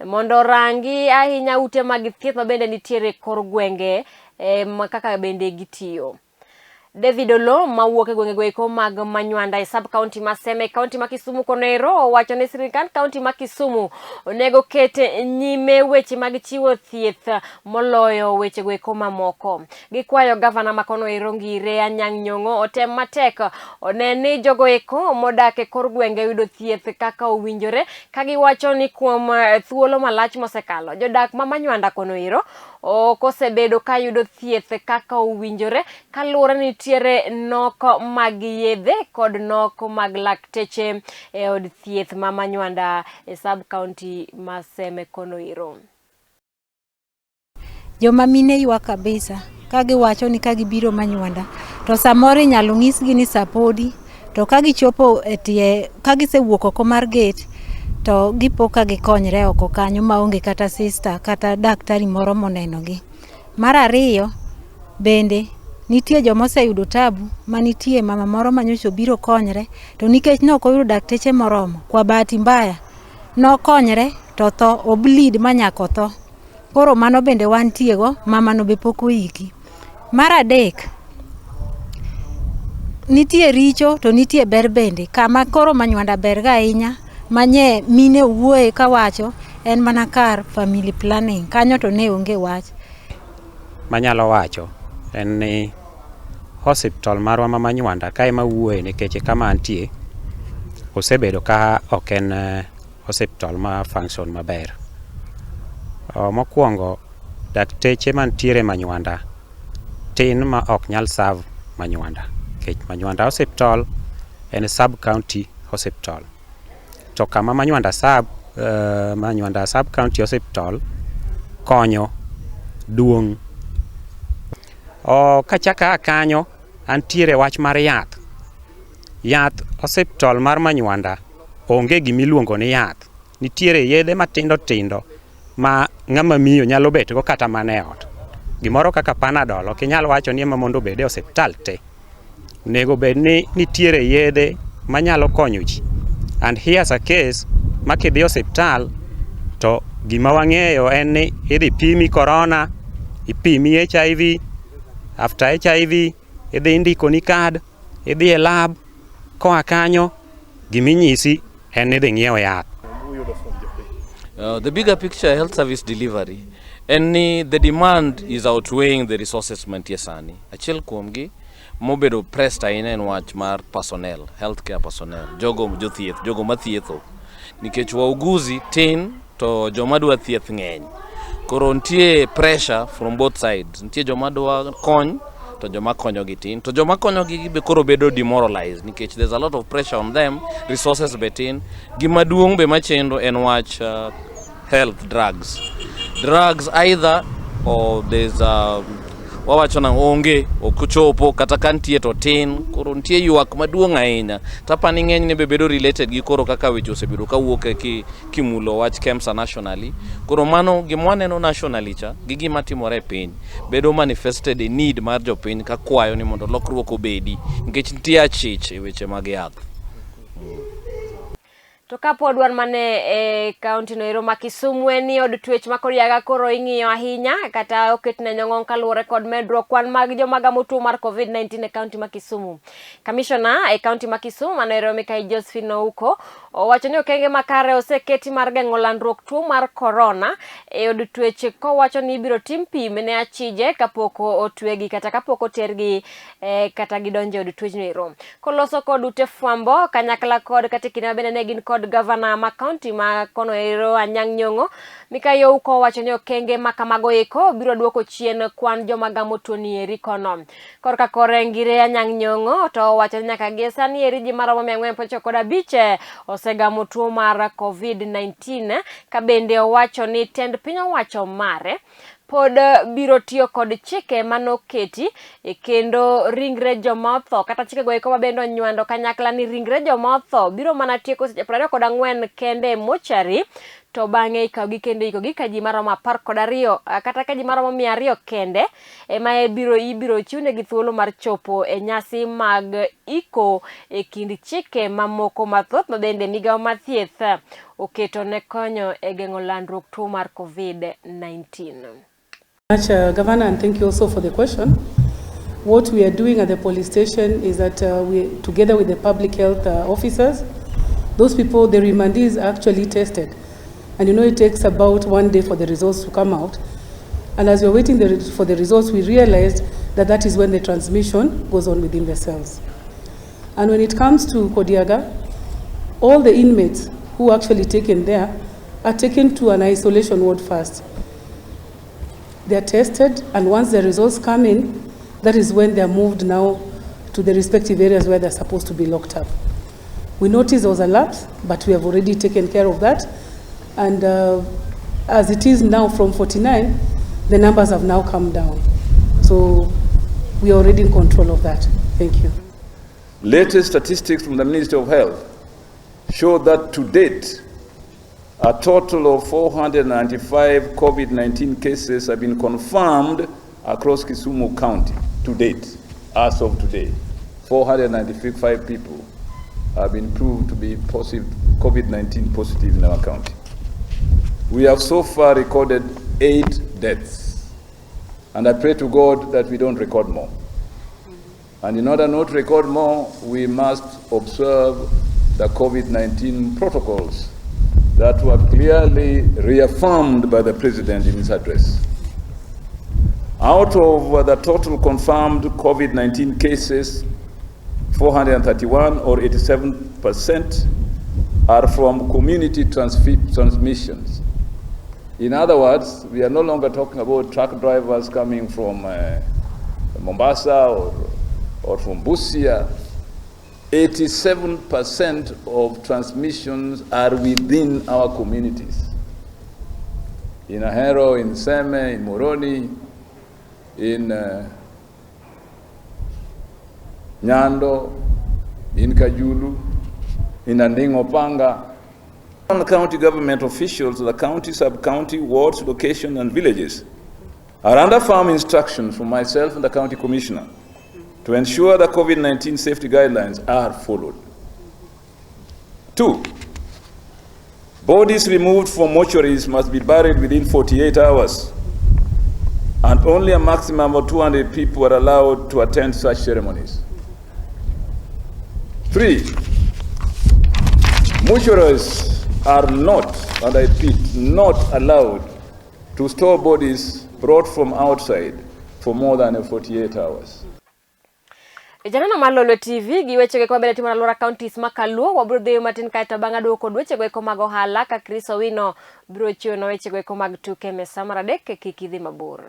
mondo orangi ahinya ute mag thieth mabende nitiere e kor gwenge eh, kaka bende gitiyo. David Oloo mawuok e gwengego eko mag Manywanda e sub county ma Seme e county ma Kisumu kono ero owacho ni sirkand county ma Kisumu onego ket nyime weche mag chiwo thieth moloyo wechego eko mamoko. Gikwayo gavana ma kono ero Ngire Anyang' Nyong'o otem matek one ni jogo eko modak e kor gwenge yudo thieth kaka owinjore ka giwacho ni kuom eh, thuolo malach mosekalo jodak ma Manywanda kono ero ok osebedo ka yudo thieth kaka owinjore kaluwore ni nitiere nok mag yedhe kod nok mag lakteche e od thieth ma Manywanda e sub county ma Seme kono ero. Joma mine ywak kabisa ka giwacho ni ka gibiro Manywanda to samoro inyalo nyisgi ni sa podi to ka gichopo e tie ka gisewuok oko mar gate to gipo ka gikonyre oko kanyo maonge kata sista kata daktari moro monenogi. Mar ariyo bende nitie joma oseyudo tabu manitie mama moro manyocha obiro konyre to nikech ne ok oyudo dakteche moromo kwa bahati mbaya nokonyre to otho o bleed ma nyaka otho. Koro mano bende wantie go, mamano be pok oiki. Mar adek, nitie richo to nitie ber bende. Kama koro Manywanda ber ga ahinya manye mine owuoye kawacho en mana kar family planning. Kanyo to ne onge wach. Manyalo wacho en ni osiptal marwa ma Manywanda kae ema awuoye nikech e kama antie osebedo ka ok en osiptal ma function maber. Mokwongo dakteche mantiere Manywanda tin ma ok nyal serve Manywanda nikech Manywanda osiptal en sub county hospital. To kama Manywanda sub, Manywanda sub county hospital konyo duong'. Kachak aa kanyo, antiere wach mar yath. Yath osiptal mar Manywanda onge gimiluongo ni yath. Nitiere yedhe matindo tindo ma ng'ama miyo nyalo bet go kata mana e ot. Gimoro kaka Panadol ok inyal wacho ni ema mondo obed e osiptal te. Onego bed ni nitiere yedhe manyalo konyo ji. And here's a case ma kidhi osiptal to gima wang'eyo en ni idhi pimi korona, ipimi HIV, after HIV idhi indikoni kad, idhi e lab, koa kanyo giminyisi en ni idhi ng'iew yath. The bigger picture health service delivery en ni the demand is outweighing the resources mantie sani. Achiel kuomgi mobedo pressed ahinya en wach mar personnel, healthcare personnel, jogo jothieth, jogo mathietho. Nikech wauguzi tin to joma dwa thieth ng'eny. Koro nitie pressure from both sides. Nitie joma dwa kony to joma konyogi tin. To joma konyogi be koro bedo demoralized nikech there's a lot of pressure on them, resources be tin. Gima duong' be machendo en wach health drugs. Drugs either or there's a wawacho na onge ok ochopo kata ka nitie to tin koro nitie ywak maduong' ahinya tapani ng'enyne be bedo related gi koro kaka weche osebedo kawuok e ki, kimulo wach KEMSA nationally koro mano gima waneno nationally cha gi gima timore e piny bedo manifested e need mar jopiny ka kwayo ni mondo lokruok obedi nikech nitie achich e weche mag yath. To kapod wan mana e kaunti no ero ma Kisumu en ni od twech ma Koriaga koro ing'iyo ahinya kata oketne nyong'ong kaluwore kod medruok kwan mag joma gamo tuo mar COVID-19 e kaunti ma Kisumu. Kamishona e kaunti ma Kisumu mano ero Mikai Josephine Ouko owacho ni okenge makare oseketi mar geng'o landruok tuo mar korona e od twech kowacho ni ibiro tim pim ne achije kapok otwegi kata kapok otergi e, kata gidonjo e od twechno ero. Koloso kod ute fwambo kanyakla kod kata e kinde ma bende ne gin kod gavana ma kaunti ma kono ero Anyang' Nyong'o, Mikai Ouko owacho ni okenge ma kamago eko biro duoko chien kwan joma gamo tuoni eri kono. Korka kore Ngire Anyang' Nyong'o to owacho ni nyaka gie sani eri ji maromo 495 osegamo tuo mar COVID-19 ka bende owacho ni tend piny owacho mare pod biro tiyo kod chike manoketi e kendo ringre joma otho kata chikego eko mabende onywando kanyakla ni ringre joma otho biro mana tieko seche 24 kende e mochari. to bang'e ikawogi kendo ikogi ka ji maromo 12 kata ka ji maromo 200 kende ema ibiro ibiro chiwnegi thuolo mar chopo e nyasi mag iko e kind chike mamoko mathoth ma bende migawo mar thieth oketo ne konyo e geng'o landruok tuo mar COVID-19. Much, Governor, and thank you also for the question. What we are doing at the police station is that we, together with the public health officers, those people, the remandees are actually tested. And it takes about one day for the results to come out. And as we're waiting for the results, we realized that that is when the transmission goes on within the cells. And when it comes to Kodiaga, all the inmates who are actually taken there are taken to an isolation ward first. They are tested, and once the results come in, that is when they are moved now to the respective areas where they're supposed to be locked up. We noticed there was a lapse, but we have already taken care of that. And as it is now from 49, the numbers have now come down. So we are already in control of that. Thank you. Latest statistics from the Ministry of Health show that to date, a total of 495 COVID-19 cases have been confirmed across Kisumu County to date, as of today. 495 people have been proved to be positive, COVID-19 positive in our county. We have so far recorded 8 deaths, and I pray to God that we don't record more. And in order not to record more, we must observe the COVID-19 protocols that were clearly reaffirmed by the President in his address. Out of the total confirmed COVID-19 cases, 431 or 87% are from community transmissions. In other words, we are no longer talking about truck drivers coming from Mombasa or from Busia. 87% of transmissions are within our communities. In Ahero, in Seme, in Moroni, in Nyando, in Kajulu, in Andingo Panga. County government officials of the county, sub-county, wards, location, and villages are under firm instructions from myself and the county commissioner to ensure the COVID-19 safety guidelines are followed. 2, bodies removed from mortuaries must be buried within 48 hours, and only a maximum of 200 people are allowed to attend such ceremonies. 3, mortuaries are not, and I repeat, not allowed to store bodies brought from outside for more than 48 hours. Janeno mar Lolwe TV gi wechego eko mabende timore alwora counties ma Kaluo wabiro dhi matin kaeto bang' aduogo kod wechego eko mag ohala ka Chris Owino biro chiwo na wechego eko mag tuke mesa mar adek kik idhi mabor.